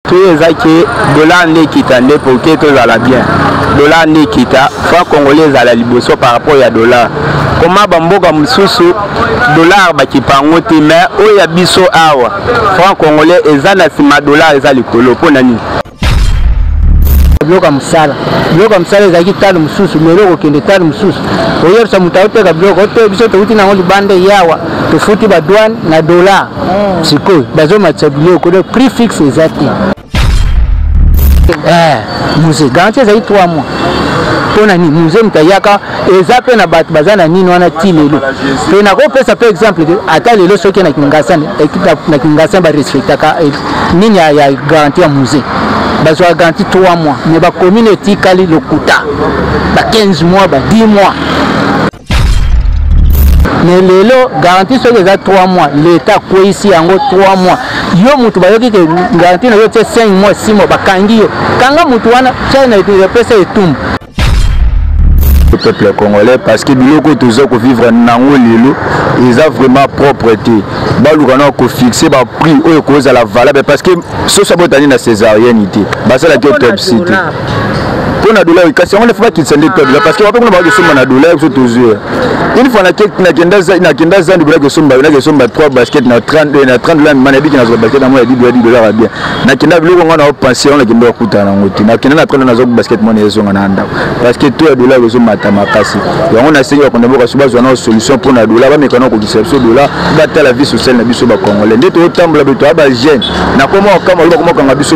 Prix eza ke dollar nde ekita nde pour que tozala bien. Dollar nde ekita, franc congolais ezala liboso par rapport ya dollar. Koma ba mboka mosusu dollar bakipa yango te mais oyo ya biso awa franc congolais eza na nsima dollar eza likolo mpo na nini? Biloko ya mosala, biloko ya mosala ezalaki talo mosusu, lelo okokende talo mosusu, oyebisa moto aoteka biloko te, biso touti nango libanda eyawa tofuti ba douane na dollar. Sikoyo bazomatisa biloko, donc prix fixe eza te. Musée garantie ezali 3 mois mpo na nini musée moto ayaka eza mpe na bato baza na nini wana ti lelo mpe nakopesa mpe exemple te ata lelo soki na Kingasani, na Kingasani barespectaka nini ya garantie ya musée, bazwaka garantie 3 mois mais bacommune etikali lokuta ba 15 mois ba 10 mois. Mais lelo garantie soki eza 3 mois, l'État akweyisi yango 3 mois. Yo mutu bayoki ke garantie na yo tie 5 mois 6 mois, bakangi yo, kanga mutu wana tia na epesa etumbu. Peuple congolais, parce que biloko toza kovivre nango lelo eza vraiment propre te. Baluka na kofixe ba prix oyo ekozala valable, parce que soso abotani na césarienne te, basalaki autopsie te mpo na dollar. Kasi yango nde bakitisa nde to dollar, parce que bape kuna bakosomba na dollar. Biso tozwi une fois nakenda zandu, nakesomba nakesomba 3 basket na 30 na 30 dollar. Ma nayebiki nazwa basket yango ya 10 dollar, 10 dollar ya bien. Nakenda biloko ngo na opense yango, nakenda kokutana nango te. Nakenda na 30, nazwa basket mona ezonga na ndako, parce que to ya dollar ezomata makasi. Yango nasengi bakonda mboka so bazwa na solution mpo na dollar, bameka na kokitisa biso dollar, batala vie sociale na biso bacongolais nde totambola beto ya bajeune nakoma okama loba koma okanga biso.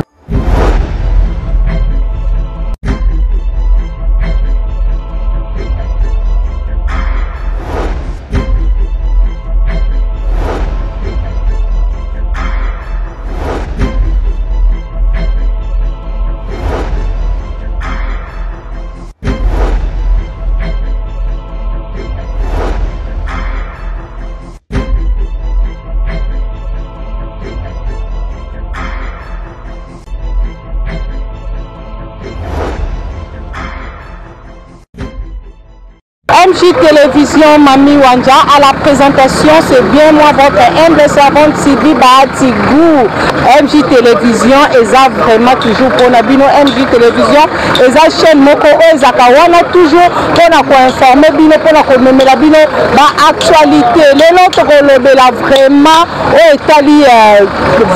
MJ Télévision, Mami Wanja, à la présentation, c'est bien moi, votre humble servante Sylvie Batigou. MJ Télévision, eza vraiment toujours pour bino. MJ Télévision, eza chaîne moko oyo ezaka wana toujours mpona koinforme bino, mpona komemela bino baactualité. Lelo tokolobela vraiment oyo etali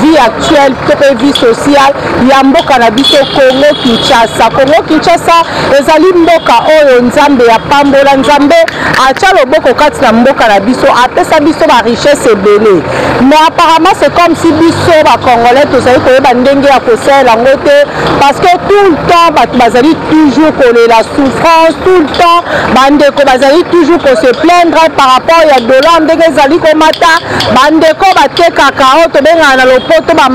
vie actuelle to mpe vie sociale ya mboka na biso Congo Kinshasa. Congo Kinshasa ezali mboka oyo Nzambe apambola, Nzambe atia loboko kati na mboka na biso, apesa biso ba richesse ebele. Mais apparemment c'est comme si biso ba Congolais tozali koyeba ndenge ya kosalela yango te, parce que tout le temps bato bazali toujours kolela souffrance, tout le temps bandeko bazali toujours ko se plaindre par rapport ya dollar ndenge ezali komata. Bandeko batekaka oyo tobengaka na lopoto ba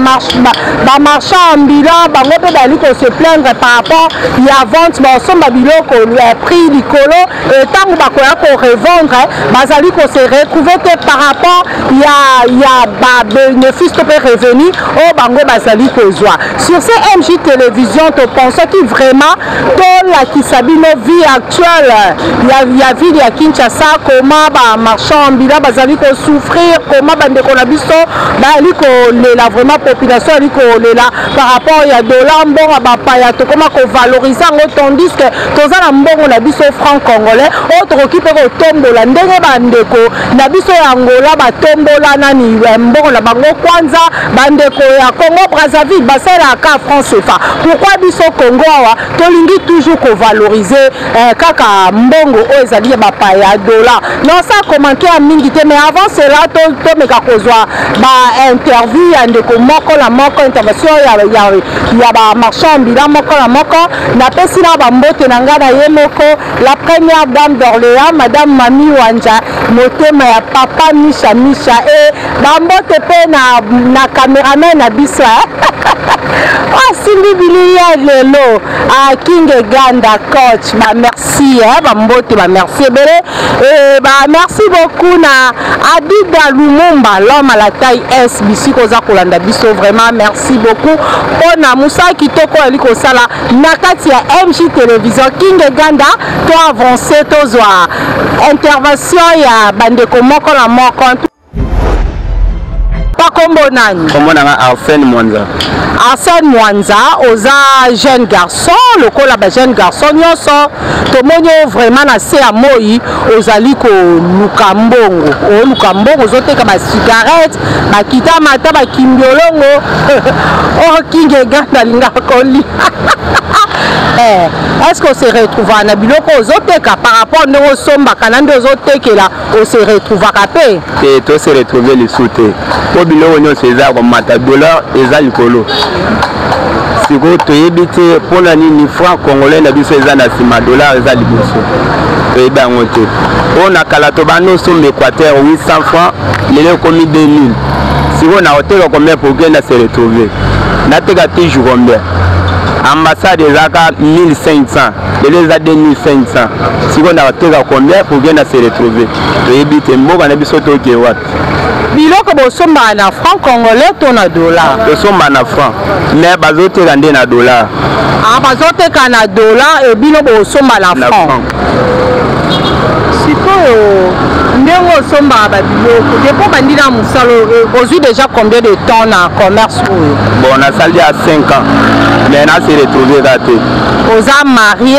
marchand ambulant, bango mpe bazali ko se plaindre par rapport ya vente, basomba biloko prix likolo, ntango bakoya ko revendre bazali ko se retrouver te par rapport ya ba bénéfice to mpe revenu oyo bango bazali kozwa. Sur ce MJ Télévision, topensaki vraiment tolakisa bino vie actuelle ya ville ya Kinshasa, comment ba marchand ambulant bazali kosouffrir, comment bandeko na biso bazali kolela, vraiment population azali kolela par rapport ya dollar, mbongo bapaya tokoma kovaloriser yango, tandis que toza na mbongo na biso franc congolais oyo tokoki mpe kotombola ndenge bandeko na biso ya Angola batombola nani mbongo na bango kwanza. Bandeko ya Congo Brazzaville basalaka franc CFA, pourquoi biso Congo awa tolingi toujours kovaloriser kaka mbongo oyo ezali ya bapaya dollar? Non, ça commentaire mingi te, mais avant cela tomeka kozwa ba interview ya ndeko moko na moko, intervention ya ba marchand ambulant moko na moko. Napesi na bambote na ngai na ye moko la première dame d'Orléans, madame Mami Wanja, motema ya papa Misha Misha, e bambote mpe na cameraman na biso asimbi bilili ya lelo King Ganda coach. Ba merci, bambote, ba merci ebele, e ba merci beaucoup na Adida Lumumba, l'homme à la taille S, bisika oza kolanda biso, vraiment merci beaucoup mpona mosala kitoko ali kosala na kati ya MJ Télévision. King Ganda, to avance, tozwa intervention ya bandeko moko na moko. Pa kombo nani? Kombo na nga Arsène Mwanza. Arsène Mwanza, oza jeune garçon lokola ba jeune garçon nyonso. Tomoni yo vraiment na se ya moi, ozali koluka mbongo, oluka mbongo, ozoteka ba cigarette, bakita mata, bakimbiolongo. Oh, King Eganda alingaka kolia. Eh, est-ce qu'on se retrouve na biloko ozoteka par rapport ndenge osombaka na nde ozotekela, ose retrouvaka mpe? Te, to se retrouve lisusu te, mpo biloko nyonso eza komata, dollar eza likolo. Sikoyo toyebi te mpona nini franc congolais na biso eza na nsima, dollar eza liboso, toyebi yango te. Mpo na kala tobanda osomba Équateur 800 franc, lelo ekomi 2000. Sikoyo na koteka combien pour que na se retrouver? Nateka toujours combien? Ambassade ezalaka 1500, lelo eza 2500. Sikoyo na koteka combien pour que na se retrouver? Toyebi te mboka na biso toke wapi. Biloko bosombaka na franc congolais to na dollar? Tosomba na franc, mais bazoteka nde na dollar. Ah, bazoteka na dollar e bino bosomba na na franc. Franc. Sikoyo ndenge osombaka babiloko, depuis obandi na mosala oyo, ozwi déjà combien de temps na commerce oyo? Bon, nasali ya 5 ans, mais na se retrouve kaka te. Oza marié,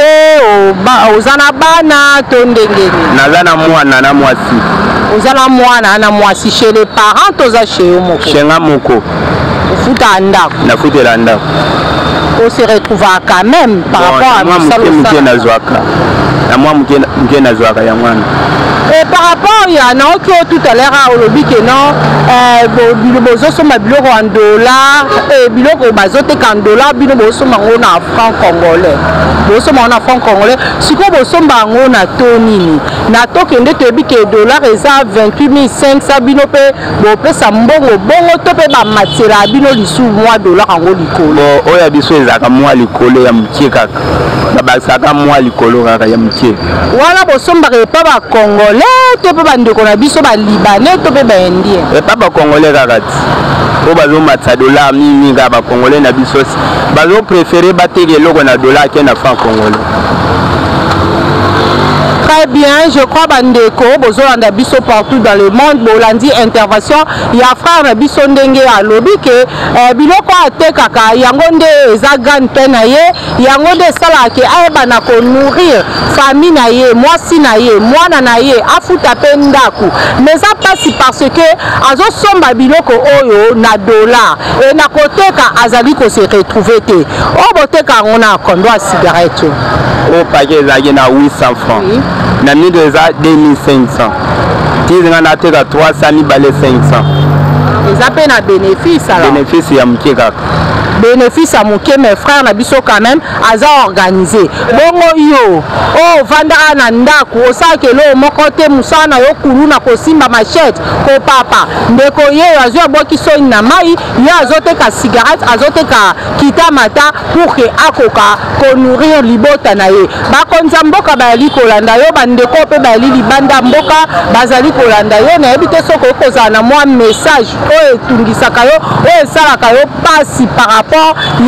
oza na bana to ndenge nini? Naza na mwana na mwasi. Oza na mwana na mwasi, chez les parents to oza chez yo moko? Chez nga moko. Ofutaka ndako? Nafutela ndako. O se retrouvaka quand même par Bon, rapport à na mwa mosala moke moke osalaka? Nazwaka na mwa moke moke, nazwaka yango wana. Et par rapport ya naoki oyo tout à l'heure olobi ke non, bozosomba biloko en dollar, biloko bazoteka en dollar, bino bozosomba yango na franc congolais, bozosomba yango na franc congolais. Sikoyo bosomba yango na to nini? Na tokende, toyebi ke dollar eza 28 500, bino mpe bopesa mbongo bongo to mpe bamatiela ya bino lisu mwa dollar yango likolo? Bon, oyo ya biso ezalaka mwa likolo ya moke kaka, babakisaka mwa likolo kaka ya moke. Wana bosombaka epa bacongolais to mpe bandeko na biso balibanais to mpe baindien? Epa bacongolais kaka ti, mpo bazomatisa dollar mingi kaka. Bacongolais na biso bazopréférer bateka eloko na dollar ke na franc congolais. Très bien, je crois bandeko bozolanda biso partout dans le monde, bolandi intervention ya frère na biso ndenge alobi ke biloko atekaka yango nde eza gagne-pain na ye, yango nde esalaka ke ayeba na konourrir famille na ye, mwasi na ye, mwana na ye, afuta mpe ndako. Mais eza mpasi parce que azosomba biloko oyo na dollar e na koteka azali kose retrouver te. Oyo boteka yango na combien ya cigarette? Oyo paquet ezalaki na 800 francs. Na mido eza 2500. Tizi nga nateka 300, mibale 500. Eza mpe na bénéfice alors? Bénéfice ya moke kaka. Bénéfice ya moke, mais frère na biso quand même aza organisé. Bongo yo oyo ovandaka na ndako, osalaka eloko moko te, mosala na yo kulu na kosimba machette kopapa, ndeko ye oyo azwi abwaki soni na mai, ye azoteka cigarette, azoteka kitamata pour ke akoka konourrir libota na ye. Bakonzi ya mboka bayali kolanda yo, bandeko mpe bayali libanda mboka bazali kolanda yo. Nayebi te soki okoki kozala na mwa message oyo etungisaka yo, oyo esalaka yo mpasi par rapport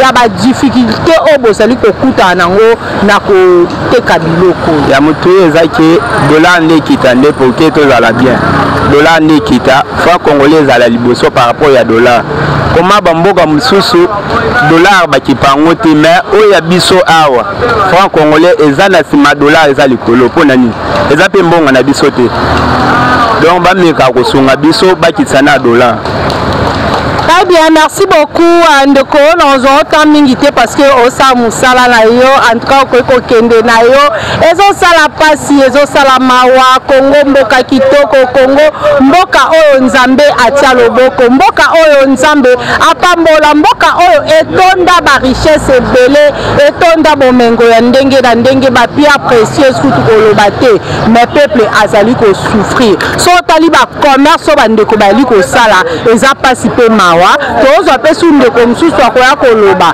ya badifficulté oyo bozali kokutana nango na koteka biloko. Ya motu oyo eza ke dollar nde ekita nde pour ke tozala bien. Dollar nde ekita, franc congolais ezala liboso par rapport ya dollar. Koma bamboka mosusu dollar bakipa yango te, mais oyo ya biso awa franc congolais eza na nsima, dollar eza likolo. Mpo na nini? Eza mpe mbongo na biso te. Donc bameka kosunga biso, bakitisa na dollar. Très bien, merci beaucoup ndeko. Nazwa ota mingi te parce que osala mosala na yo. En tout cas okoki kokende na yo. Ezosala mpasi, ezosala mawa. Kongo mboka kitoko, Kongo mboka oyo Nzambe atia loboko, mboka oyo Nzambe apambola, mboka oyo etonda barichesse ebele, etonda bomengo ya ndenge na ndenge, bapierre précieuse kutu koloba te, mais peuple azali kosouffrir. So otali bacommerce oyo bandeko bazali kosala, eza mpasi mpe mawa. Tozwa mpe su ndeko mosusu akoya koloba.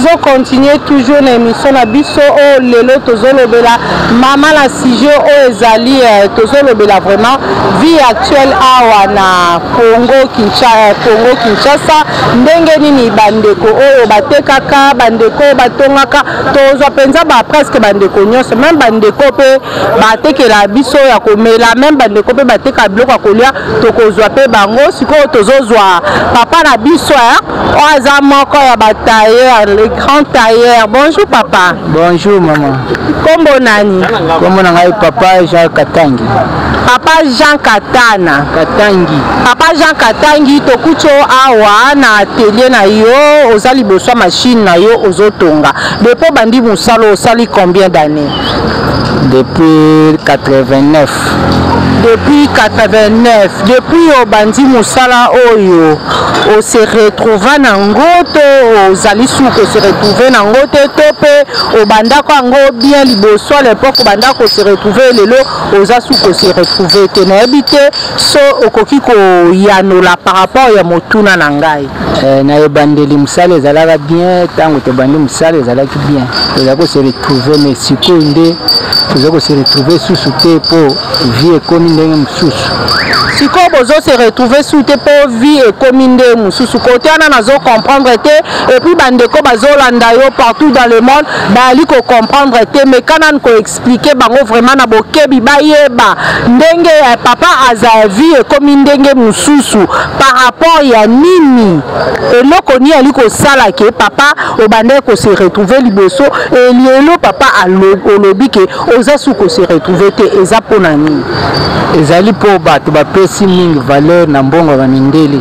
Tozocontinue toujours na émission na biso oyo. Lelo tozolobela mama na sujet oyo ezali tozolobela vraiment vie actuelle awa na Congo Kinshasa, Congo Kinshasa, ndenge nini bandeko oyo batekaka, bandeko oyo batongaka. Tozwa mpenza ba presque bandeko nyonso, même bandeko mpe batekela biso ya komela, même bandeko mpe bateka biloko ya kolia, tokozwa mpe bango. Sikoyo tozozwa papa na biso oyo aza moko ya batailleur, le grand tailleur. Bonjour papa. Bonjour maman. Kombo nani? Kombo na ngai papa Jean Katangi. Papa Jean Katana. Katangi. Papa Jean Katangi, tokuti yo awa na atelier na yo, oza liboso ya machine na yo, ozotonga. Depuis obandi mosala, osali combien d'années? Depuis 89. Depuis 89. Depuis obandi mosala oyo, ose retrouva nango to ozali su kose retrouve nango te, to mpe obandako yango bien liboso, à l'époque obanda kose retrouve, lelo oza su kose retrouve te? Nayebi te so okoki koyanola par rapport ya motuna na ngai. Na ebandeli mosala ezalaka bien. Ntango tobandi mosala ezalaki bien, tozala kose retrouve, mais sikoyo nde toza kose retrouve susu te, mpo vie ekomi ndenge mosusu. Sikoyo bozose retrouve su te mpo vie ekomi nde mosusu. Kote wana nazo comprendre te, et puis bandeko bazolanda yo partout dans le monde bayali kocomprendre te. Mais kana koexpliquer bango vraiment na bokebi, bayeba ndenge papa aza vie ekomi ndenge mosusu par rapport ya nini, eloko nini ali kosala ke papa obandaki kose retrouve liboso, lelo papa olobi ke oza su kose retrouve te, eza mpona nini? Ezali mpo bato bapesi mingi valeur na mbongo ya bamindele.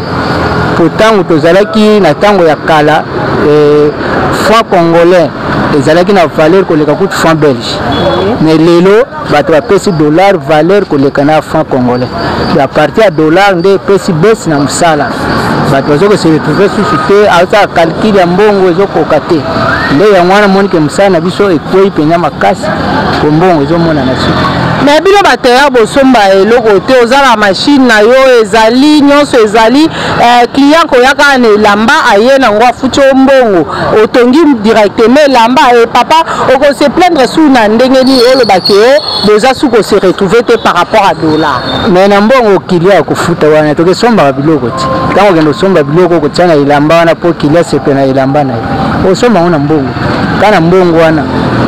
Po ntango tozalaki na ntango ya kala, franc congolais ezalaki na valeur koleka kutu franc belge, mais lelo bato bapesi dollar valeur koleka na franc congolais. À partir ya dollar nde epesi baisse na mosala. Bato baza kose retrouve susu te, azosala calcul ya mbongo ezokoka te. Nde yango wana monike mosala na biso ekwei mpenza makasi, po mbongo ezomonana suki. Mais bino batailleur bosomba eloko te, oza na machine na yo, ezali nyonso ezali, client koya kaka na elamba aye nango, afuti yo mbongo, otongi directement elamba. Papa, okose plaindre su na ndenge nini? Olobaki yo boza su kose retrouve te par rapport à dollar. Mais na mbongo client ya kofuta wana, tokesombaka biloko ti. Ntango okende osomba biloko kotia na elamba wana mpo client sepe na elamba na ye, osomba yango na mbongo ka na mbongo wana,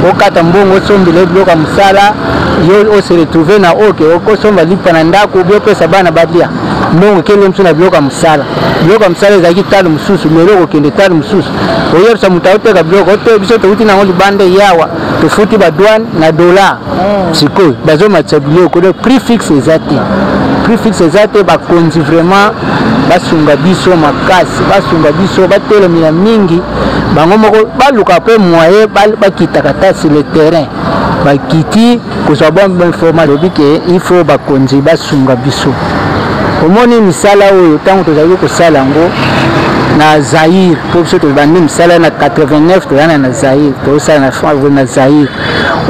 okata mbongo osombela biloko ya mosala, yo ose retrouve na oke okosomba lipa na ndako, obi opesa bana balia. Mbongo ekende mosusu na biloko ya mosala. Biloko ya mosala ezalaki talo mosusu, lelo okokende talo mosusu. Oyebisa moto aoteka biloko te, biso touti nango libanda yawa, tofuti badouane na dollar. Sikoyo bazomatisa biloko, donc prix fixe eza te, prix fixe eza te. Bakonzi vraiment basunga biso makasi, basunga biso, batelemela mingi bango moko, baluka mpe moyen bakitaka ta sur le terrain, bakiti kozwa bon information. Lobi ke il faut bakonzi basunga biso. Omoni misala oyo, ntango tozalaki kosala yango na Zaire, mpo biso tobandi misala na 89, tozana na Zaire, tozosala na Zaire,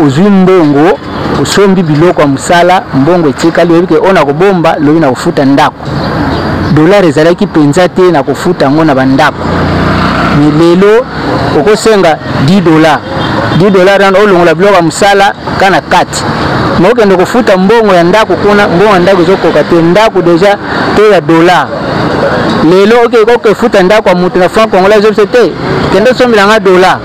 ozwi mbongo, osombi biloko ya mosala, mbongo etikali, oyebi ke oyo na kobomba, lobi na kofuta ndako. Dollar ezalaki mpenza te na kofuta yango na bandako. Mais lelo okosenga 10 dollar, 10 dollar wana olongola biloko ya mosala ka na kati, ma okende kofuta mbongo ya ndako kuna, mbongo ya ndako ezokoka te. Ndako déjà to ya dollar, lelo okefuta ndako ya moto na franc congolais, ezobisa te, kende osombelanga dollar.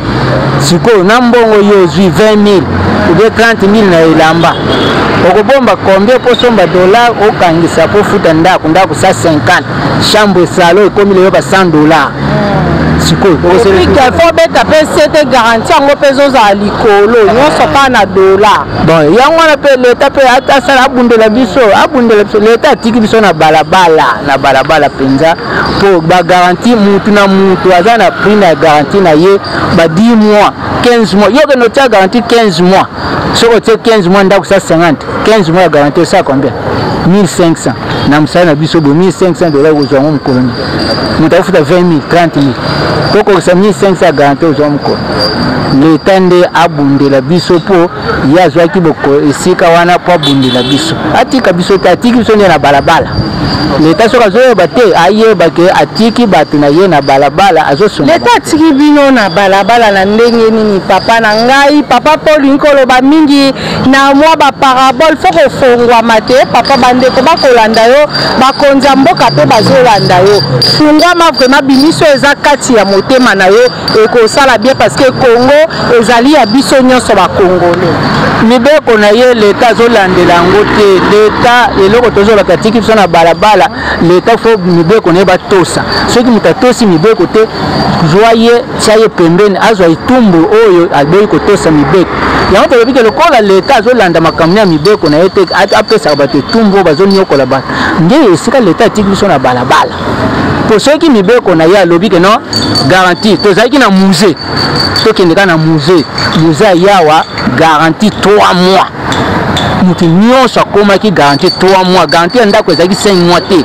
Sikoyo na mbongo yo ozwi 20 000 ou bien 30 000 na elamba, okobomba combien mpo osomba dollar, okangisa mpo ofuta ndako? Ndako 150, chambre salon ekomi lelo ba 100 dollar. Sikoyo fo beta mpe sete garantie yango mpe ezozala likolo nyonso mpa na dollar. Bon, yango wana mpe leta mpe asala, abundela biso, abundela biso. Leta atiki biso na balabala, na balabala mpenza, mpo bagarantie mutu na mutu aza na prix na garantie na ye, ba 10 mois, 15 mois. Yo kende otia garantie 15 mois, soki otie 15 mois ndako 150, 15 mois ya garantie osala combien? 1500. Na mosala na biso boye, 1500 dollar kozwa yango mokolo nini? Moto akofuta 20 000, 30 000, tokokisa 1500 ya garantie, ozwa mokolo? Leta nde abundela biso, mpo ye azwaki esika wana mpo abundela biso. Atika biso te, atiki biso nde na balabala. Leta soki azoyeba te, ayeba ke atiki bato na ye na balabala, azosunga. Leta atiki bino na balabala na ndenge nini, papa na ngai? Papa mpo olingi koloba mingi na mwa baparabole, fo kofongwama te, papa. Bandeko bakolanda yo, bakonzi ya mboka mpe bazolanda yo. Fungwama vraiment, bimiso eza kati ya motema na yo, ekosala bien, parce que Congo ezali ya biso nyonso bakongole. Mibeko na ye, leta azolandela yango te. Leta, eloko tozolaka, atiki biso na balabala. Leta fo mibeko na ye batosa. Soki moto atosi mibeko te, zwa ye, tia ye pembeni, azwa etumbu oyo aboyi kotosa mibeko. Yango tolobi ke lokola leta azolanda makambo ya mibeko na ye te, apesaka bato etumbu oyo bazoniokola bato, nde esika leta atiki biso na balabala. Po soki mibeko na ye alobi ke non, garantie, tozalaki na musée, tokende kaka na musée. Musée ayawa garantie 3 mois, moto nyonso akomaki garantie 3 mois. Garantie ya ndako ezalaki 5 mois te.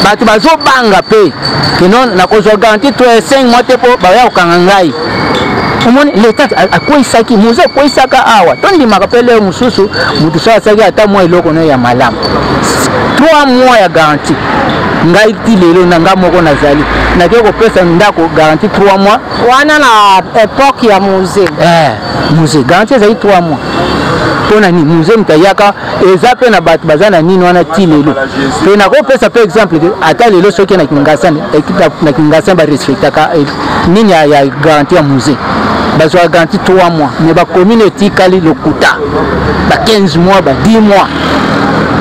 Bato bazobanga mpe ke non, nakozwa garantie 5 mois te mpo baya kokanga ngai. Omoni, leta akweyisaki musée, akweyisaka awa. Tondimaka mpe leo mosusu moto so asalaki ata mwa eloko nayo ya malamu, 3 mois ya garantie. Ngai ti lelo na ngai moko nazali nake kopesa ndako garantie 3 mois. Wana na époque ya musée? Eh, musée garantie ezali 3 mois. Mpo na nini? Musée moto ayaka, eza mpe na bato baza na nini wana ti lelo. Mpe nakopesa mpe exemple, ata lelo soki na Kingasani, na Kingasani barespectaka nini ya garantie ya musée, bazwaka garantie 3 mois. Mais bacommune etikali lokuta, ba 15 mois, ba 10 mois.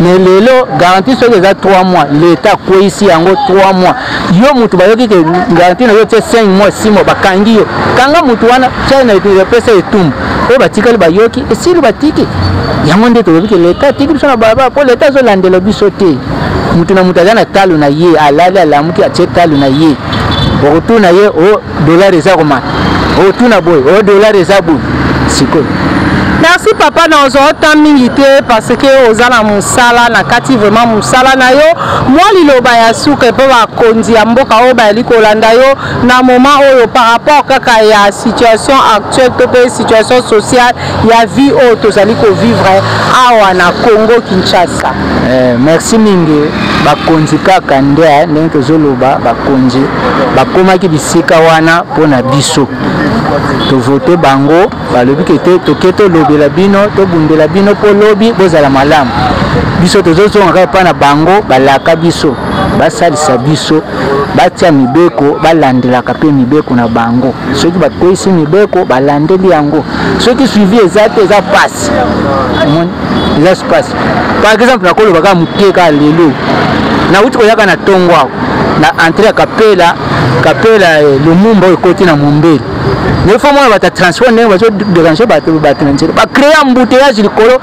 Mais lelo garantie soki eza 3 mois, leta akweyisi yango 3 mois. Yo motu bayoki ke garantie na yo tie 5 mois, 6 mois, bakangi yo. Kanga motu wana, tia na epesa etumbu. Oyo batikali bayoki, esili, batiki yango. Nde tolobi ke leta atiki biso na balabala mpo leta azolandela biso te. Motu na moto aza na talo na ye, alali, alamuki, atie talo na ye. Okotuna ye, o dollar eza komata, otuna boye, o dollar eza boye sikoyo. Merci papa, na ozwa temps mingi te parce que oza na mosala na kati, vraiment mosala na yo. Mwa liloba ya suka mpo bakonzi ya mboka oyo bayali kolanda yo na moment oyo, par rapport kaka ya situation actuelle to mpe situation sociale ya vie oyo tozali kovivre awa na Congo Kinshasa. Eh, merci mingi. Bakonzi kaka nde ndenge tozoloba, bakonzi bakomaki bisika wana mpona biso tovote bango. Balobi ke te, toke tolobela bino, tobundela bino mpo lobi bozala malamu. Biso tozozonga kaka epai na bango. Balaka biso, basalisa biso, batia mibeko, balandelaka mpe mibeko na bango. Soki bakweyisi mibeko, balandeli yango. Soki suivi eza te, eza pasi. Omoni, eza pasi. Par exemple, nakoloba kaka moke kaka, lelo nauti koyaka na ntongo awa na entrée ya Kapela, Kapela Lumumba oyo ekoti na Mombele. Mais fo mona bato ya transport ndenge bazodéranger bato, bato na nzela, bacréer embouteillage likolo,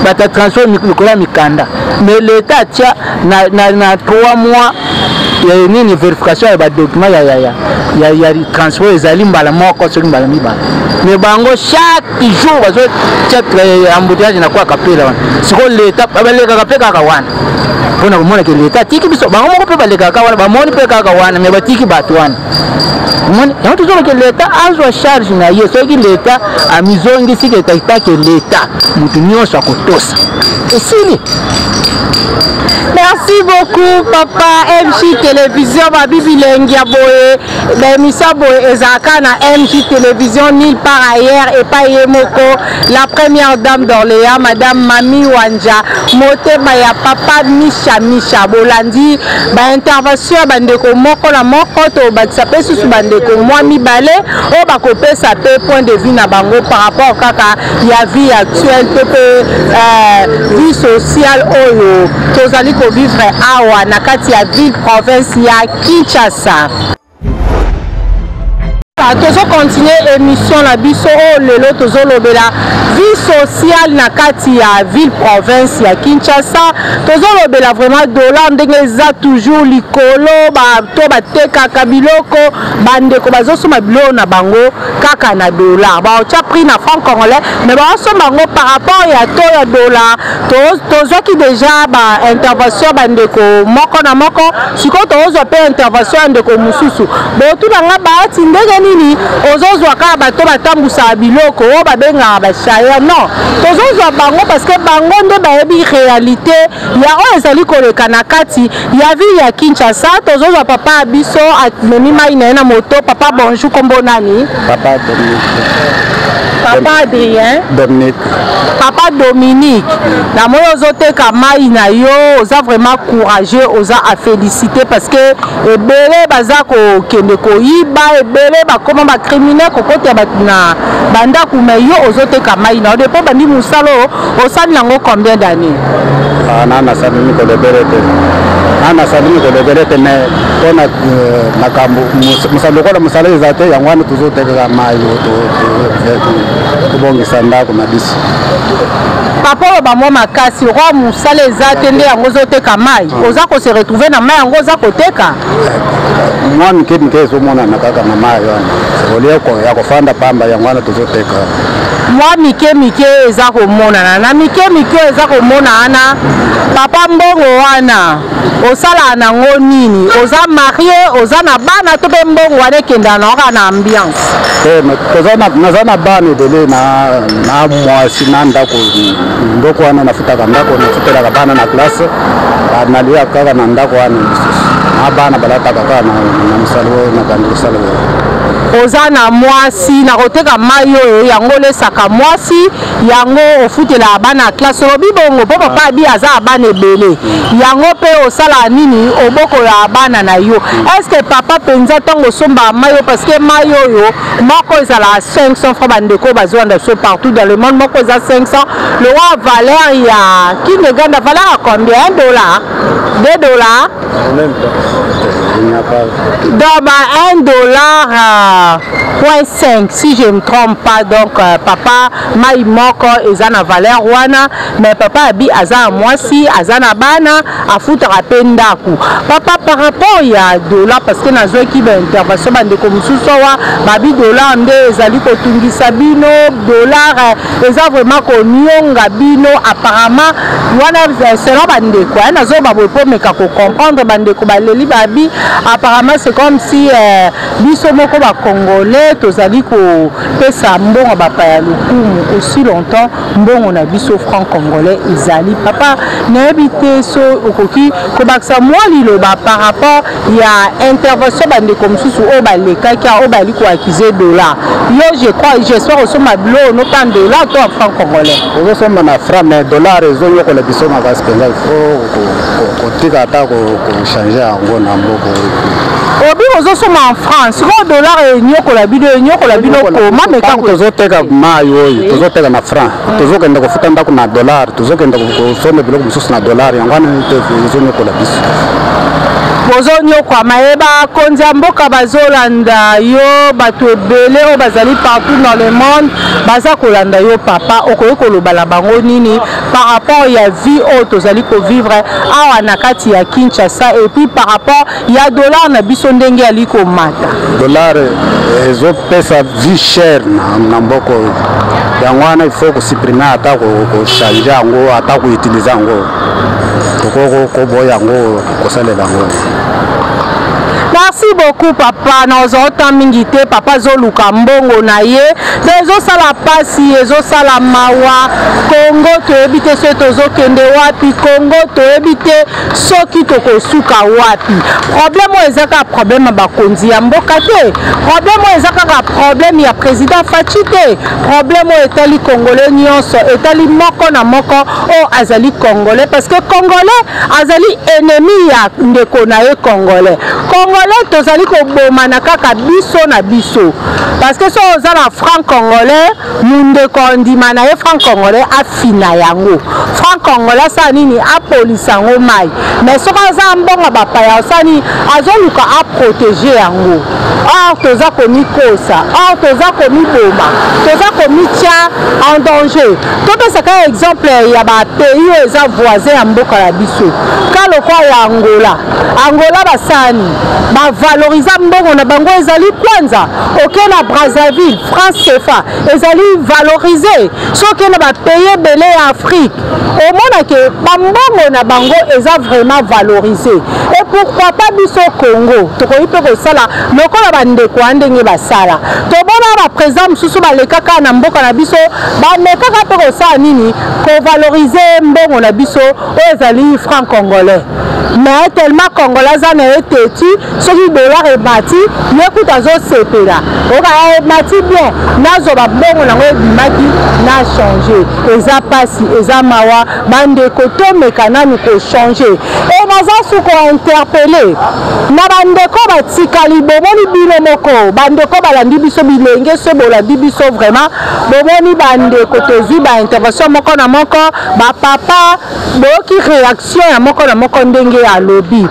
bato ya transport likolo ya mikanda. Mais l'état atia na 3 mois ya nini, vérification ya badocument ya transport ezali mbala moko soki mbala mibale. Mais bango chaque jour bazotia embouteillage na kwa Kapela wana. Sikoyo leta balekaka mpe kaka wana mpona komona ke leta atiki biso. Bango moko mpe balekaka wana, bamoni mpe kaka wana, me batiki bato wana. Omoni, yango tozoloke leta azwa charge na ye. Soki leta amizongisi ke take leta, motu nyonso akotosa, esili. Merci beaucoup papa. MJ Télévision, babi bilengi ya boye, baémission boye ezalaka na MJ Télévision, nulle part ailleurs. Epai ye moko la première dame d'Orléans, madame Mami Wanja, motema ya papa Misha Misha. Bolandi baintervention ya bandeko moko na moko, tobakisa mpe susu bandeko mwa mibale oyo bakopesa mpe point de vue na bango par rapport kaka ya vie actuelle to mpe vie sociale oyo tozali kovivre awa na kati ya ville province ya Kinshasa. Tozocontinue émission na biso oyo. Lelo tozolobela vie sociale na kati ya ville province ya Kinshasa. Tozolobela vraiment dollar ndenge eza toujours likolo, bato batekaka biloko, bandeko bazosomba biloko na bango kaka na dollar. Baotya prix na franc congolais, mais baosomba yango par rapport ya to ya dollar. Tozwaki déjà baintervention bandeko moko na moko, sikoyo tozwa mpe intervention ya ndeko mosusu. Botuna nga, baati ndenge nini? nini ozozwa kaka bato batambusaka biloko oyo babengaka bashaya? Non, tozozwa bango parce que bango nde bayebi réalité ya oyo ezali koleka na kati ya ville ya Kinshasa. Tozozwa papa ya biso, amemi mai na ye na moto. Papa, bonjour, kombo nani? Papa Dominique. Papa Adrien? Dominique. Papa Dominique, namoni ozoteka mai na yo. Oza vraiment courageux, oza à féliciter, parce que ebele baza kokende koyiba, ebele bakoma bacriminel, kokota bato na bandako, mais yo ozoteka mai na yo. Depuis bandi mosala oyo, osali yango combien d'année? Na nasali mikolo ebele te, na nasali mikolo ebele te, mais mpona makambo mosala, lokola mosala eza te, yango wana tozotekaka mai, tobongisa ndako na biso. Papa, oloba mwa makasi. Roi, mosala eza te nde yango ozoteka mai? Oza kose retrouver na mai yango oza koteka? Mwa mike mike ezomonana kaka na mai wana, au lieu ya kofanda pamba, yango wana tozoteka. Mwa mike mike eza komonana na mike mike oyo eza komonana. Papa, mbongo wana osalaka nango nini? Oza marié, oza na bana, to mpe mbongo wana ekendaka na kaka na ambiance? Naza na bana ebele na mwasi na ndako. Ndoko wana nafutaka ndako, nafutelaka bana na classe, nalia kaka na ndako wana lisusu, na bana balataka kaka na mosala oyo nabandi kosala oyo. Oza na mwasi, na koteka mai oyo, yango olesaka mwasi, yango ofutelaka bana ya classe, olobi bongo mpo papa abi aza ya bana ebele, yango mpe osalaka nini, obokolaka bana na yo. Est-ce, papa, mpenza ntango osombaka mai oyo, parce que mai oyo moko ezalaka 500 francs, bandeko bazolanda biso partout dans le monde, moko eza 500, lowa valeur ya Kineganda, valeur ya combien? 1 dollar, 2 dollars? Donc bah, 1 dollar point 5 si je ne me trompe pas. Donc papa, mai moko eza na valeur wana, mais papa abi aza na mwasi, aza na bana, afutaka mpe ndako. Papa, par rapport ya dollar, parce que nazwaki baintervention, bandeko mosusu awa babi dollar nde ezali kotungisa bino, dollar eza vraiment konionga bino. Apparemment wana selon bandeko, nazoba boye mpo meka kocomprendre. Bandeko baleli, babi apparemment c'est comme si biso moko bacongolais tozali kopesa mbongo bapaya lokumu aussi longtemps mbongo na biso franc congolais ezali. Papa, nayebi te so okoki kobakisa mwa liloba par rapport ya intervention bandeko mosusu oyo balekaki, oyo bayali koaccuser dollar. Yo, je crois, j'espère osomba biloko no pa dollar to ya franc congolais? Ozosomba na franc, mais dollar ezonyokola biso makasi mpenza. Il faut kotika ata kochanger yango na mboka. Obi ozosomba en franc, sikoyo dollar enyokola bino, enyokola bino koma meka? Tozoteka mai oyo, tozoteka na franc, tozokende kofuta ndako na dollar, tozokende kosomba biloko mosusu na dollar, yango wana ezonyokola biso. Bozonyokwama ye, bakonzi ya mboka bazolanda yo, bato ebele oyo bazali partout dans le monde baza kolanda yo. Papa, okoki koloba na bango nini par rapport ya vie oyo tozali kovivre awa na kati ya Kinshasa, et puis par rapport ya dollar na biso ndenge ali komata? Dollar ezopesa vie chère na mboka oyo, yango wana il faut kosupprimer, ata kochanger yango, ata koutiliser yango, koboya yango, kosalela yango. Merci beaucoup, papa. Nazwa ota mingi te. Papa azoluka mbongo na ye, mpe ezosala mpasi, ezosala mawa. Kongo, toyebi te soki tozokende wapi. Kongo, toyebi te soki tokosuka wapi. Problème oyo eza kaka problème ya bakonzi ya mboka te, problème oyo eza kaka problème ya président Fatshi te. Problème oyo etali congolais nyonso, etali moko na moko oyo azali congolais, parce que congolais azali ennemi ya ndeko na ye congolais. Congolais tozali kobomana kaka biso na biso, parce que soki oza na franc congolais, mundeko andima na ye franc congolais, afina yango franc congolais, asala nini, apolisa yango mai. Mais soki aza mbongo bapaya, osala nini? Azoluka aprotéger yango. Or toza komikosa, or toza komiboma, toza komitia en danger. Topesaka exemple ya bapays oyo eza voisin ya mboka na biso, ka lokwa ya Angola. Angola basani Bavalorisa mbongo na bango ezali kwanza. Oke na Brazzaville, franc CFA ezali valorise. Soki na bapays ebele ya Afrique, omona ke bambongo na bango eza vraiment valorise. Et pourquoi pas biso Congo tokoki mpe kosala lokola bandeko ya ndenge basala. Tomona baprésident mosusu balekaka na mboka na biso, bamekaka mpe kosala nini, kovalorize mbongo na biso oyo ezali franc congolais. Mais tellement congolais aza na ye teti, soki dollar emati, ye kuta azosepela, oka emati bien, nazwa babongo nango ebimaki na change. Eza mpasi, eza mawa. Bandeko, tomeka nanu kochange. E naza su kointerpeller na bandeko batikali. Bomoni bino moko, bandeko balandi biso, bilenge so bolandi biso vraiment, bomoni bandeko, tozwi baintervention moko na moko, bapapa, boyoki réaction ya moko na moko ndenge alobi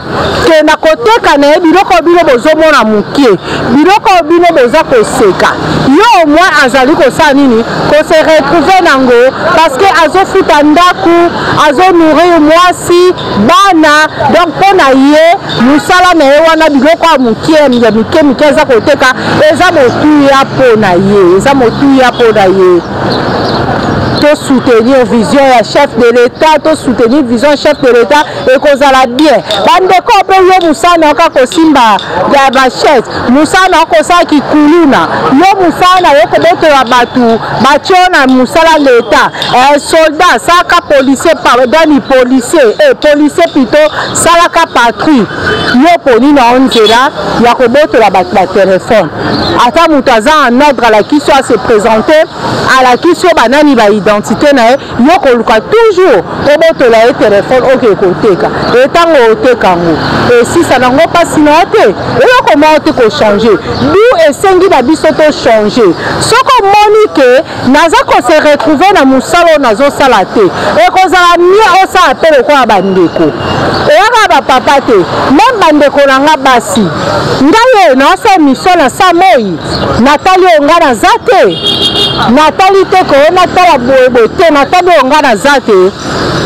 ke na koteka na ye biloko bino bozomona moke, biloko bino boza koseka, yo au moins azali kosala nini, kose retrouver nango, parce que azofuta ndako, azonourrir mwasi, bana. Donc mpo na ye, mosala na ye wana, biloko ya moke, ya mike mike aza koteka, eza motuya mpo na ye, eza motuya mpo na ye. Tosoutenir vision ya chef de l'État, tosoutenir vision chef de l'État, ekozala bien. Bandeko mpe yo, mosala na yo kaka kosimba ya bachaise, mosala na yo kosala kikuluna, yo mosala na yo kobotola bato, batio na mosala l'État, soldat, salaka policier, dani policier, policier plutôt, salaka patrouille, yo poni na yo nzela ya kobotola bato batelefone. Ata moto aza en ordre, alakisi yo, ase présente, alakisi yo banani, baidentité na ye, yo koluka toujours obotola ye telefone, oke koteka. Etango oteka yango, esisa nango mpasi na yo te, eloko moko te kochange. Du esengi na biso tochange. Soki omoni ke naza kose retrouver na mosala oyo nazosala te, ekozala mieux osala mpe lokola bandeko eyaka bapapa te, même bandeko na nga basi. Ngai oyo naosala émission na sa moi, natali oyo nga naza te, natali te koyo natala boyeboye te, natali oyo nga naza te,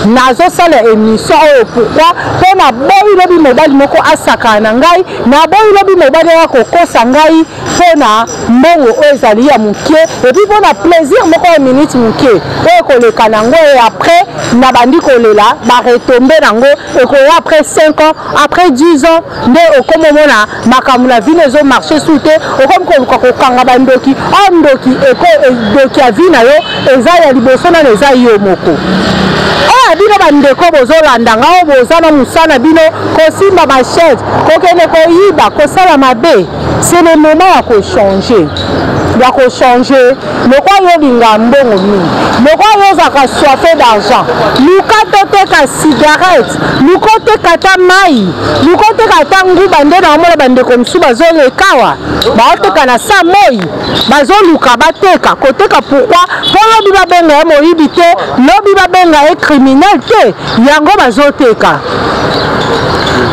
nazosala émission oyo. Pourquoi? Mpo naboyi lobi mobali moko asakana na ngai, naboyi lobi mobali oyo akokosa ngai mpo na mbongo oyo ezali ya moke, et puis mpo na plaisir moko ya minute moke oyo ekoleka nango, e après nabandi kolela. Baretombées nango ekoya après 5 ans, après 10 ans, nde okomi omona makambo na vie ezomarche su te, okomi koluka kokanga bandoki. Oyo ndoki, ndoki ya vie na yo eza ya liboso nano eza yo moko. Oyo bino bandeko bozolanda nga, oyo boza na mosala na bino kosimba bachaise, kokende koyiba, kosala mabe, c'est le moment ya kochange, ya kochange. Lokwa yo olinga mbongo mingi, lokwa yo ozalaka soif d'argent, luka toteka cigarette, luka oteka ata mai, luka oteka ata nguba. Nde na omona bandeko mosusu bazolekawa, baoteka na sa moi, bazoluka bateka koteka. Pourquoi? Mpo lobi babenga ye moyibi te, lobi babenga ye criminel te, yango bazoteka.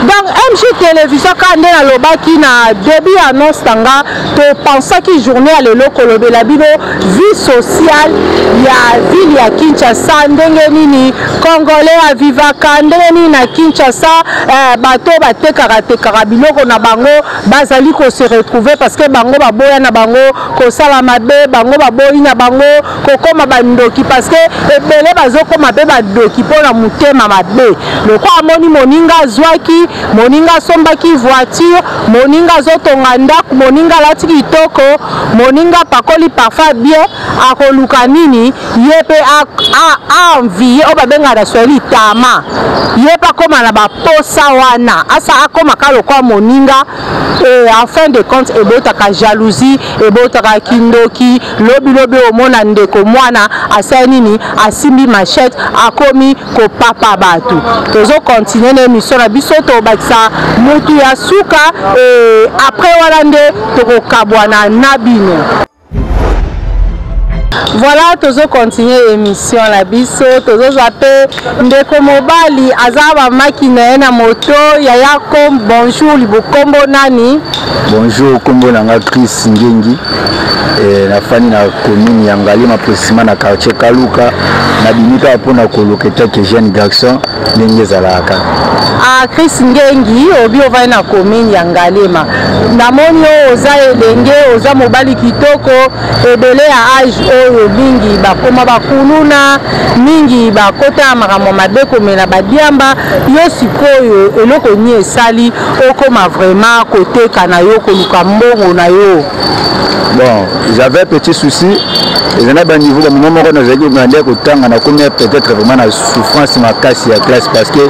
Donc MG Télévision, kaka nde nalobaki na début ya annonce na nga, topensaki journée ya lelo kolobela bino vie sociale ya ville ya Kinshasa, ndenge nini congolais avivaka, ndenge nini na Kinshasa bato batekaka tekaka biloko na bango bazali kose retrouver, parce que bango baboya na bango kosala mabe, bango baboyi na bango kokóma bandoki, parce que ebele bazokóma mpe bandoki mpona motema mabe. Lokwa amoni moninga azwaki, moninga asombaki voiture, moninga azotonga ndako, moninga alati kitoko, moninga apakoli parfum bien, akoluka nini? Ye mpe aenvie, oyo babengaka na Swahili tama. Ye mpe akóma na baposa wana, asa akóma ka lokwa moninga. E en fin de compte ebotaka jalousie, ebotaka kindoki. Lobilobi omona ndeko mwana asali nini? Asimbi machette, akomi kopapa bato. Tozokontinue na émission na biso, tobakisa mutu ya suka, e après wana nde tokokabwana na bino. Voilà, tozokontinue émission na biso. Tozozwa mpe ndeko mobali, aza bamaki na ye na moto. Yaya, kom bonjour, libokombo nani? Bonjour, nkombo na nga Chris Ngengi. Nafandi na commune ya Ngaliema, précisément na quartier Kaluka. Nabimi kaka mpona koluka etake jeune garçon ndenge ezalaka. Ah, Chris Ngengi, obi ovandi na commune ya Ngaliema. Namoni oyo oza elenge, oza mobali kitoko. Ebele ya age oyo mingi bakoma bakuluna, mingi bakota ya makambo mabe, komela badiamba. Yo sikoyo eloko nini esali okoma vraiment koteka na yo, koluka mbongo na yo? Bon, j'avais un petit souci. Eza na baniveau bamoment moko nazalaki nde kotanga, nakomi peut-être vraiment na souffrance makasi ya classe, parce que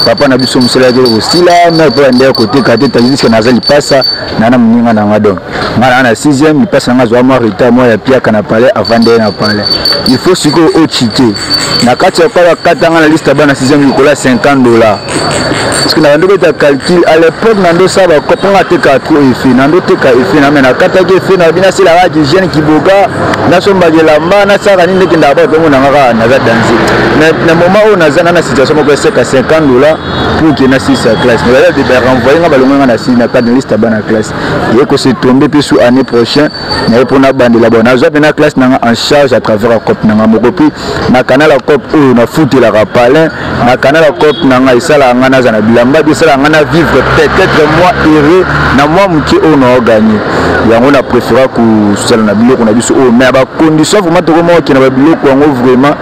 papa na biso mosala yaki kosila me mpo nde koteka te, tandis que naza lipasa na moninga na nga. Donc nga na sixième, lipasa na nga azwa mwa retard mwa ya piaka na palais. Avant nde na palais, il faut sikoyo ochite na kati ya kala katanga na liste ya bana sixième likolo ya 50 $, parce que na bando beta calcul à l'époque na ndo sala bakopo nga teka trop effet na ndo teka effet na me nakataki effet na bina naselaka hygiène kiboga, nasombaka elamba, nasalaka nini, ndekendaka ba otongo nanga kaka naza danse. Mais na moment oyo naza na situation moko eseka 50 $ pour que nasilisa classe, mais baza barenvoye nga, balongo nga na cadre liste ya bana classe. Ye kose tombe mpe su année prochaine naye mpona bandela. Bon, nazwa mpena classe nanga en charge à travers ya cope nanga moko, puis na canal ya cope oyo nafutelaka palin na canal ya cope nanga esalaka nga naza na bilamba bi, esalaka nga na vivre peut-être moi heureux na mwa moke oyo naoganye yango. Na préféra kosala na biloko na biso oyo, mais bacondition vraiment tokoma okende babiloko yango vraiment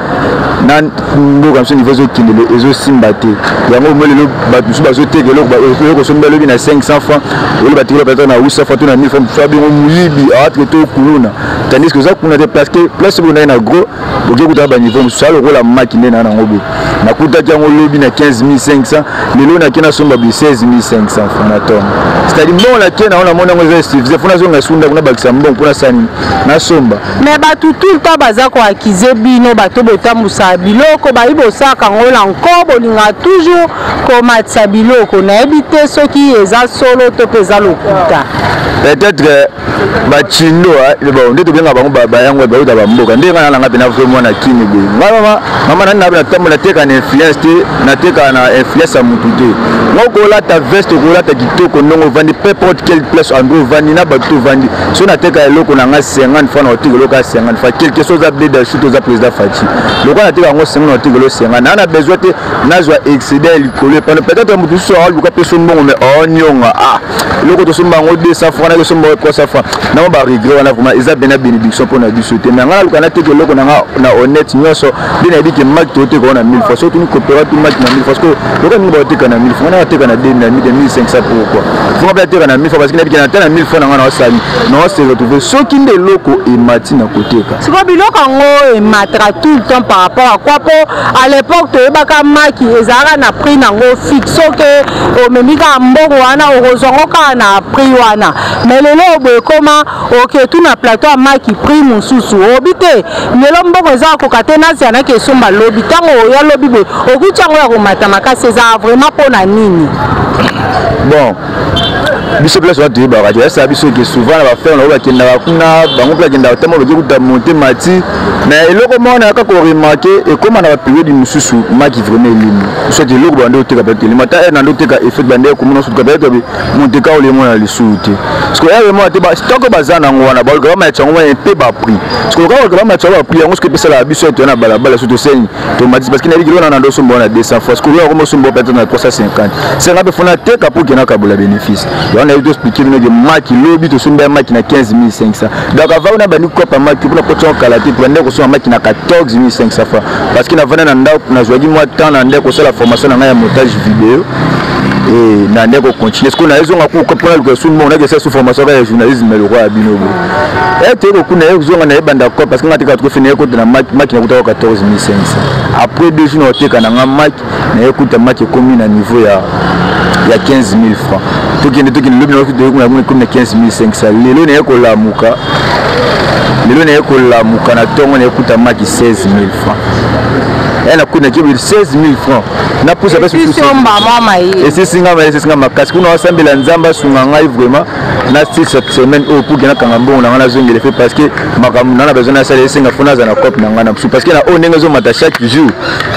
na mboka biso, niveau ezokendele ezosimba te. Yango mo lelo bato mosusu bazoteka eloko osombi alobi na 500 francs, oyo batekela peut-être na 800 francs to na 1000 francs, mosusu abengo moyibi, awatike to kuluna, tandis que oza kuna te, parce que place boye naye na gros oke kutaka baniveau mosusu. Alokola maki nde na nango boye, nakutaki yango lobi na 15 500, lelo nake nasomba bi 16 500 francs na tongo. C'est-à-dire mbongo nake nango, namoni yango eza suffisant mpo nazonga esunda kuna, bakisa mbongo mpo nasala nini? Nasomba. Mais bato tout le temps baza koaccuser bino, bato botambusaka biloko, bayi bosalaka yango na nko, bolingaka toujours komatisa biloko. Nayebi te soki eza solo to mpe eza lokuta. Peut-être bachindo, bon, nde tobenga bango bayango bauta bamboka. Nde ngai nanga mpena vrai mwana kini boye. Ngai mama mama nani natambola, nateka na influence te, nateka na influence ya motu te. Nga kolata veste, kolata kitoko ndongo ovandi, peu importe quelle place, endroit ovandi na bato to ovandi. So nateka eloko na nga 50 fois, na oteka eloko ya 50 fois, quelque chose oza bleda chute, oza président Fatshi. Lokola nateka yango 50, na oteka elo 50, naa na besoin te nazwa excédé ya likolo epano. Peut-être motu mosusu aluka mpe so mbongo, mais aonionga, ah, eloko tosomba yango 200 francs, naki osomba 300 francs nango, baregret wana vraiment eza bena bénédiction mpo na biso te. Mais ngai naluka nateka eloko na nga na honnête nyonso. Nde nayebi ke maki toteka ngo na 1000 fois. Soki tuni coopéra tu maki na 1000 fois, parce que lokola mingi baoteka na 1000 fois, nga nateka na 2500. Pourquoi fonga mpe ateka na 1000 fois? Parce que nayebi ke nata na 1000 fois na nga naosali naose retrouve. Soki nde eloko emati na koteka. Sikoyo biloko yango emataka tout le temps par rapport à quoi? Mpo à l'époque toyebaka maki ezalaka na prix nango fixe, soki omemi kaka mbongo wana, okozwa yango kaka na prix wana. Mais lelo boye ekoma oke tu na plateau ya maki, prix mosusu. Obi te lelo mbongo eza kokoka te, nazia naki esomba lobi. Ntango oya lobi boye, okuti yango ya komata makasi. Ezala vraiment mpo na nini? Bon, biso place wana toyebaka te. Esala biso ke souvent na baferme nango bakendaka kuna, bango mpe bakendaka ntango bake kuta monte mati. Mais eloko moko nayaka koremarquer, ekóma na bapériode mosusu maki vraiment elimi, soit eloko bande oteka peut-être elimi. Ata ere nande oteka effet bande ekomona sutuka, peut-être monteka olemona lisusu te, parce que ere mona te stock baza nango wana, baluka bamatisa yango wana mpe baprix. Parce que loka baluka bamatisa yango baprix yango, soki epesalaka biso ete na balabala so toseni tomatisi, parce que nayebi kilo na ndo osomba wana 200 fois, parce que oyo akoma osomba peut-être na 350 senga mpe fona teka pour kena kabola bénéfice yango. Nayebi toexpliquer bino ke maki lobi tosomba ya maki na 15 500. Donc avant wana bandi kopa maki mpona kotia kala te, bandi kosomba maki na 14 500 francs, parce que navanda na ndako, nazwaki mwa temps na nde kosala formation na ngai ya montage vidéo na nde kocontinue. Sikoyo nayezonga mpona luka esu mbongo, nakesa su formation kaka ya journalisme lokola ya bino boye ete kokuna ye nayebanda ko, parce que nga teka trofi nayekota na maki, nakutaka 14 500. Après 2 jours na oteka na nga maki, nayekuta maki ekomi na niveau ya 15 000 francs. Tokende, tokende, lobi nakomi na 15 500. Lelo naye kolamuka, lelo naye kolamuka na ntongo, nayekuta maki 16 000 francs. Ya na kuna kibi 16000 francs napusa mpe esisi nga, esisi nga makasi. Kuna wasambela Nzambe asunga ngai vraiment na cette semaine oyo pour que nakanga mbongo na ngai, nazongela fe, parce que makambo na na besoin nasala esenga fo naza na cope na ngai na mosusu, parce que na oyo ndenge ezomata chaque jour,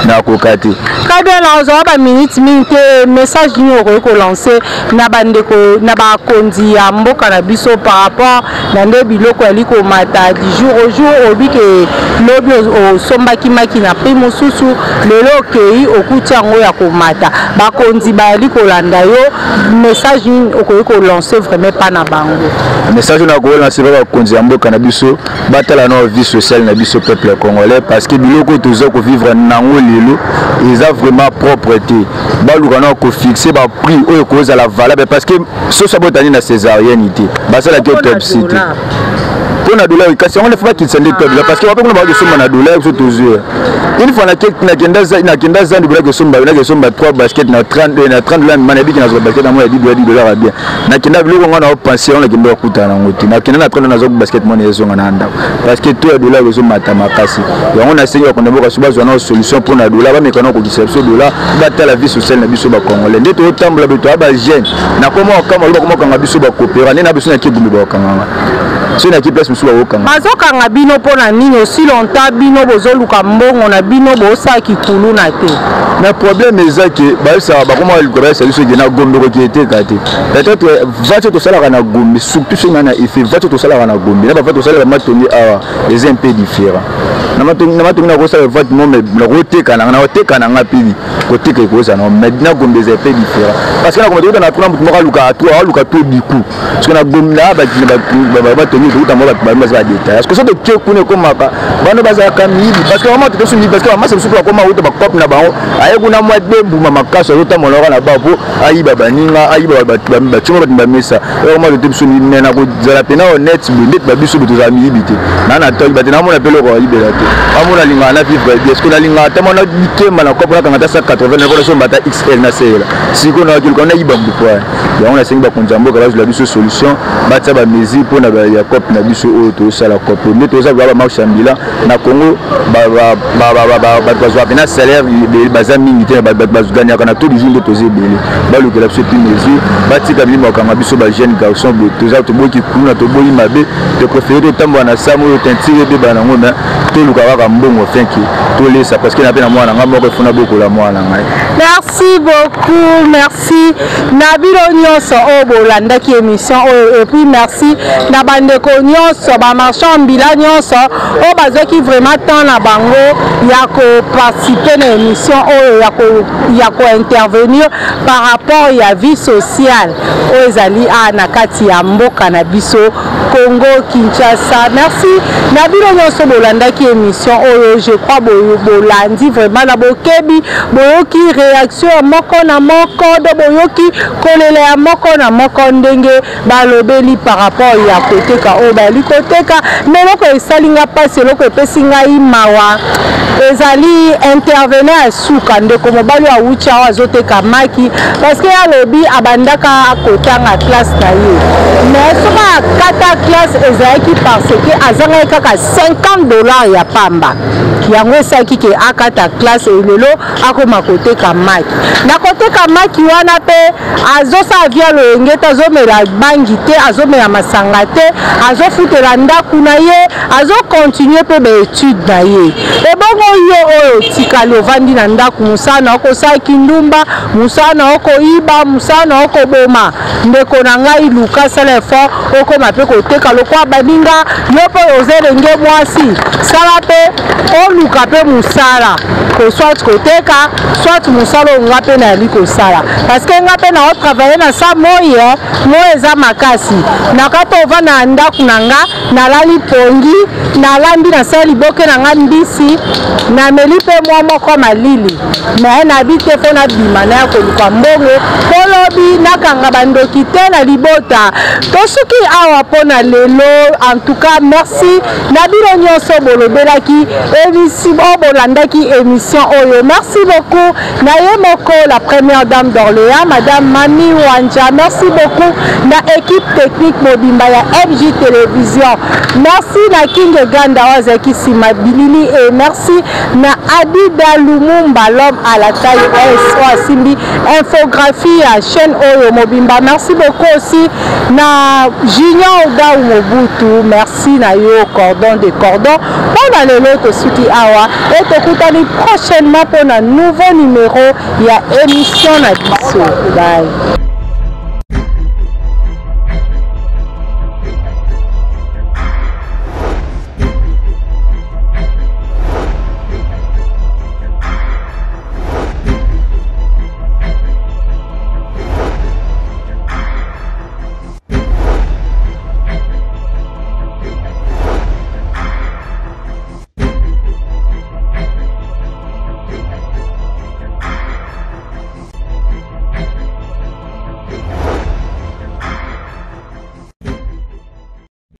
nakoka te. Très bien, nazwa baminute mingi te. Message nini okoki kolancer na bandeko, na bakonzi ya mboka na biso par rapport na nde biloko yali komata du jour au jour? Oyebi ke lobi osombaki maki na prix mosusu, lelo okei okuti yango ya komata. Bakonzi bayali kolanda yo, message nini okoki kolancer vraiment epa na bango? Message oyo nakolancer pa bakonzi ya mboka na biso, batala na vie sociale na biso peuple congolais, parce que biloko oyo toza kovivre nango lelo eza vraiment propre te. Baluka na kofixer baprix oyo ekozala valable, parce que soso abotani na césarienne te, basalaki autopsie te mpo na dollar. Kasi yango nde fo bakitisa nde to dollar, parce que bape kuna bakosomba na dollar. So tozwi une fois nakenda zandu, nakesomba 3 basket na 30, na 30 dollar. Ma nayebiki nazwa basket yango ya 10 dollar, 10 dollar ya bien. Nakenda biloko nga na opense yango, nakenda kokutana nango te. Nakenda na 30, nazwa basket mona ezonga na ndako, parce que to ya dollar ezomata makasi. Yango nasengi bakonda mboka so bazwa na solution mpo na dollar, bameka na kokisa biso dollar, batala vie sociale na biso bacongolais nde tozotambola. Beto ya bajeune nakoma okama loba bakoma okanga biso, bakopera nde na biso na kigumbi, bakokanganga soki naki place mosusu bakokanga. Bazokanga bino mpo na nini? Aussi longtemps bino bozoluka mbongo na bino, bosala kikuluna te. Mais problème eza ke bayebisaka, bakoma luka bayebisa biso ke na Gombe koki eteka te. Peut-être vati tosalaka na Gombe, surtout soki nga na efe vati tosalaka na Gombe na bavati tosalaka Matongi awa eza un peu différent. Na Matongi nakosala vati mo, mais nakoteka nanga, nakoteka nanga pili koteka ekozala, mais na Gombe eza un peu différent, parce que na Gombe tokuta na tuna motu moko aluka aluka to diku, parce que na Gombe na Batongi tokuta mo bato baza badétail, parce que so toke kuna ekomaka bano bazalaka miyibi, parce que mama totoso miyibi, parce que bamasa mosusu bakoma uta bakope na bango, aye kuna mwa de mbuma makasi, azotambola kaka na ba po ayiba baninga, ayiba bationgo bato bamesa okoma tote biso miyibi. Mais na kozala pena honnête boye, ndeti babiso boye tozala miyibi te. Na na toyiba te, namona mpe eloko ayibela te. Amona alingaka na vivre bien, ce que nalingaka ata mwana bikemba na kopo nakanga ata 180 nakona somba ata XL naseyela. Sikoyo nakiluka nayiba mbuku yango. Nasengi bakonzi ya mboka bazwela biso solution, batia bamesure mpona ya cope na biso oyo tozosala. Cope nde toza koya bamarché ambulant na Congo, bato bazwaka mpena salaire baza mingi te, bato baganyaka na taux du jour nde toza ebele. Balukela biso epi mesure, batika milimo bakanga biso bajeune garçon boye. Toza toboki kuna, toboyi mabe, topréféré totambola na samu oyo teinture ebeba nango, mais toluka kaka mbongo fenki tolesa, parce que na mpe na mwana na ngai moko efuna bokola mwana na ngai. Merci beaucoup, merci na bino nyonso oyo bolandaki émission oyo, et puis merci na bandeko nyonso, bamarchand ambulant nyonso oyo bazwaki vraiment temps na bango ya koparticiper na émission oyo, ya kointervenir par rapport ya vie sociale oyo ezali a na kati ya mboka na biso Congo Kinshasa. Merci na bino nyonso bolandaki émission oyo. Je crois bolandi vraiment na bokebi, boyoki réaction ya moko na moko, do boyoki kolela ya moko na moko ndenge balobeli par rapport ya koteka oyo bayali koteka. Mais eloko esali nga mpasi, eloko epesi ngai mawa, ezali intervenant ya suka, ndeko mobali oyo awuti awa azoteka maki, parce que alobi abandaka kotanga classe na ye, mais soki akata classe ezalaki parce que azangaki kaka 50 $ ya pamba. Yango esalaki ke akata classe. Lelo akoma koteka maki. Na koteka maki wana mpe azosala via loyenge te, azomela bangi te, azomela masanga te, azofutela ndako na ye, azocontinuer mpe baétude na ye. Ebongo yo oyo otikali ovandi na ndako, mosala na okosala kindumba, mosala na okoyiba, mosala na okoboma. Ndeko na ngai, luka, sala effort, okóma mpe koteka lokwa baninga. Yo mpe oza elenge mwasi, sala mpe, oluka mpe mosala, ko soit koteka, soit mosala oyo nga mpe nayali kosala, parce que nga mpe naotravailler na sa moi moi eza makasi. Nakati ovanda na ndako na nga, nalali pongi, nalambi, nasala liboke na nga mbisi, nameli mpe mwa moko malili, mais nabi te mpo nabima naya koluka mbongo mpo lobi nakanga bandoki te na libota. Tosuki awa mpo na lelo. En tout cas, merci na bino nyonso bolobelaki émission oyo, bolandaki émission. émission oyo. Merci beaucoup na ye moko la première dame d'Orléans, madame Mami Wanja. Merci beaucoup na équipe technique mobimba ya MJ Télévision. Merci na King Ganda oyo azalaki nsima bilili et merci na Adida Lumumba, l'homme à la taille S, oyo asimbi infographie ya chaîne oyo mobimba. Merci beaucoup aussi na Junior Dau Mobutu. Merci na yo cordon de cordon. Mpona lelo tosuki awa e tokutani prochainement mpona nouveau numéro ya émission na biso. Bye.